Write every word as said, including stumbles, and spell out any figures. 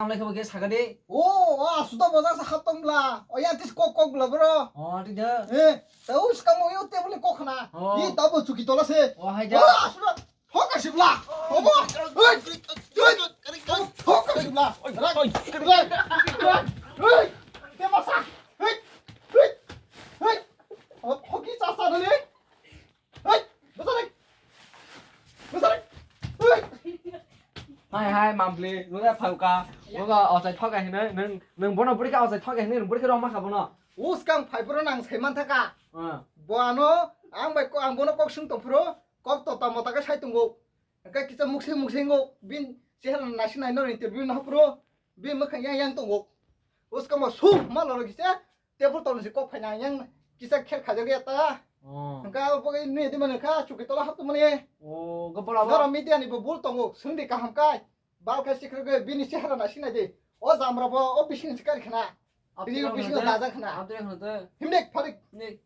Ang lai khe bo khe saka de. O, o, asuda bojak sa hap tong bla. O, ya tis kok kok bla bro. O, ti da. Eh, ta us ka mo yo table kok khana. O. Ye ta bo chuki tola se. O, hai da. O, asuda. Thok ka sibla. O bo. Oi. Oi. Thok ka sibla. Rak. Rak. Rak. Oi. Te masa. Oi. Oi. Oi. O, hoki cha sa dale. Hei! Bwsarek! Bwsarek! Hei! Hai, hai, mampli, nung ya phauka. Nung ya ochai thoka hinwi, nung, nung bono bwrwi khe ochai thoka hinwi, nung bwrwi khe rwma kha bono. Uskang phai phuru nang sai man thaka. Ah. Bo ano, ang bai ko-, ang bono kok swng tong phuru, kok tota mota khe sai tongo. Hwnkhe kisa mukse mukse wngo, bini chehra naisik nai no interview no phuru, bini mwkhang yang yang tongo. Uskang bo su ma loro kisa, table tolni se kok phaina yang kisa kher khajak ya ta. Oh. Hwnkha obo nui di mani kha chuki tola hap mani. Oh, go bola. Noro media ni bo bul tongo, swngdi kaham kai. Bal khe sikre ge bini chehra na sinai di. O jamra bo o bising sikar khna. Bini bising dajak khna. Abdul khna te. Himnek pharik. Nik.